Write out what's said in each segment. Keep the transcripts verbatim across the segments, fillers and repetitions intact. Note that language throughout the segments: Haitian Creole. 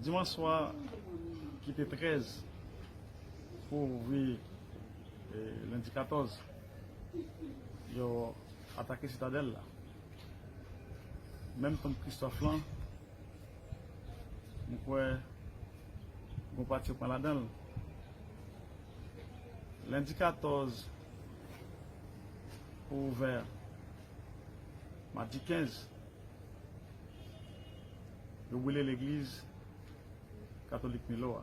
Dimanch swa ki te trèz pou ouvri, eh, lendi katòz, yo atake Sitadèl la. Menm tonm Kristòf lan, m kwè gon pati yo pran ladan l. Lendi katòz pou ouvè, madi kenz, yo brile legliz katolik Milo a.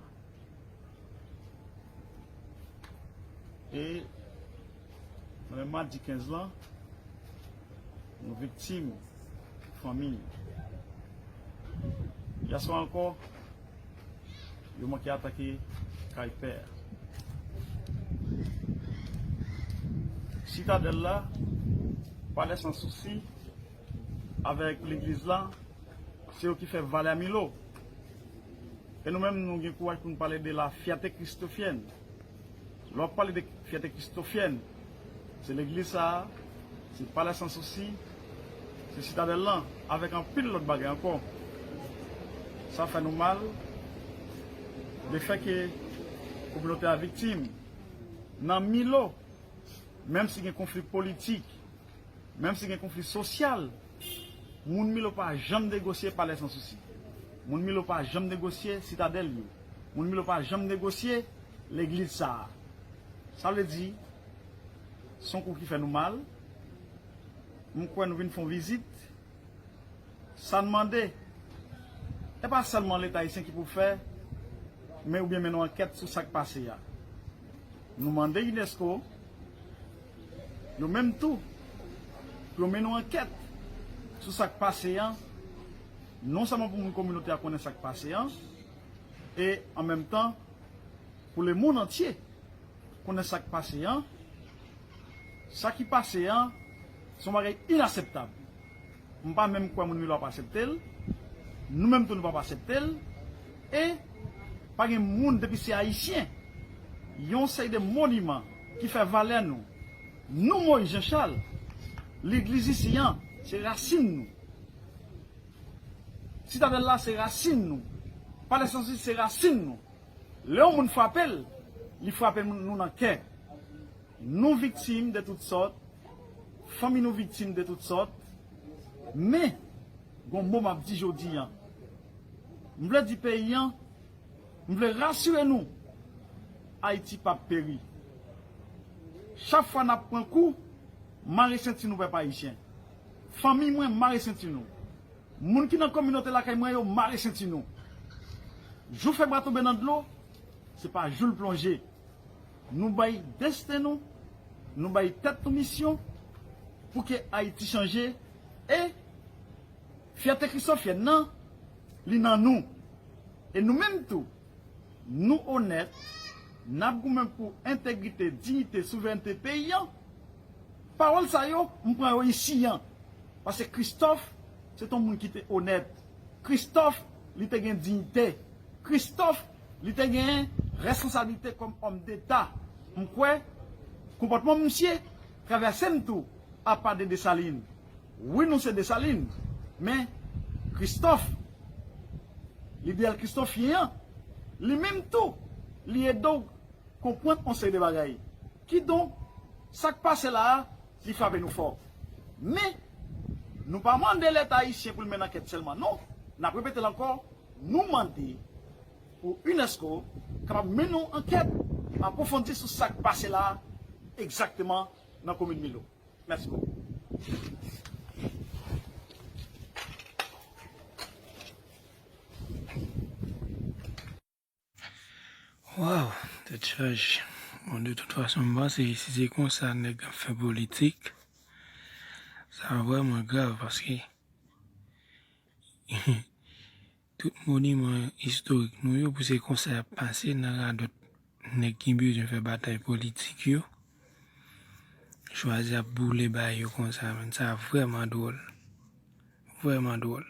E nan menm madi kenz lan, yon viktim fanmi. Yèswa ankò, yo manke atake kay pè a. Sitadèl la, Palè Sansousi, avèk legliz la, se yo ki fè valè Milo. E nou menm, nou gen kouraj pou nou pale de la fierté christophienne. Lè w ap pale de fierté christophienne, se legliz sa a, se Palè Sansousi, se Sitadèl lan, avèk anpil lòt bagay ankò. Sa fè nou mal, lefètke kominote a viktim. Nan Milo, menm si gen konfli politik, menm si gen konfli sosyal, moun Milo pa janm negosye Palè Sansousi. Moun Milo pa janm negosye Sitadèl yo. Moun Milo pa janm negosye legliz sa a. Sa vle di, se yon kou ki fè nou mal. M kwè nou vin fè yon vizit. Sa n mande, e pa sèlman Leta ayisyen ki pou fè, men oubyen mennen yon ankèt sou sa k pase a. Nou mande unesco, yo menm tou, pou yo mennen yon ankèt sou sa k pase a, non sèlman pou moun kominote a konnen sa k pase a, e an menm tan, pou lemonn antye konnen sa k pase a. Sa ki pase a, se yon bagay inaseptab. M pa menm kwè moun Milo ap asepte l. Nou menm tou, nou p ap asepte l. E pa gen moun, depi se Ayisyen, yon seri de moniman ki fè valè nou. Nou, Moyiz Janchal, legliz isi an, se rasin nou. Sitadèl la, se rasin nou. Palè Sansousi, se rasin nou. Lè yon moun frape l, li frape nou nan kè. Nou viktim de tout sòt, fanmi nou viktim de tout sòt, men, gon mo m ap di jodi a. M vle di peyi a, m vle rasire nou, Ayiti p ap peri. Chak fwa n ap pran kou, mare senti nou, pèp ayisyen. Fanmi mwen, mare senti nou. Moun ki nan kominote lakay mwen yo, mare senti nou. Jou fèb la tonbe nan dlo, se pa jou l plonje. Nou bay desten nou, nou bay tèt nou misyon pou ke Ayiti chanje. E fyète kristofyèn nan, li nan nou. E nou menm tou, nou onèt, n ap goumen pou entegrite, diyite, souverènte peyi a. Pawòl sa yo, m pran yo isi a. Paske Kristòf, se t on moun ki te onèt. Kristòf, li te gen diyite. Kristòf, li te gen responsablite kòm òm deta. M kwè, konpòtman misye travèse m tou, apa de Desalin. Wi, nou se Desalin, men Kristòf, lideyal kristofyen an, li menm tou, li ede w konprann yon seri de bagay. Kidonk, sa k pase la a, li frape nou fò. Men, nou pa mande Leta ayisyen pou l mennen ankèt sèlman, non. N ap repete l ankò, nou mande pou unesco kapab mennen yon ankèt apwofondi sou sa k pase la a, egzakteman nan komin Milo. Mèsi bokou. Waw, tèt chaje. Bon, de tout fason, m panse si se konsa nèg ap fè politik, sa vrèman grav, paske tout moniman istorik nou yo, pou se konsa y ap pase nan radòt nèg ki bezwen fè batay politik yo, chwazi ap boule bagay yo konsa, menn, sa vrèman dwòl. Vrèman dwòl.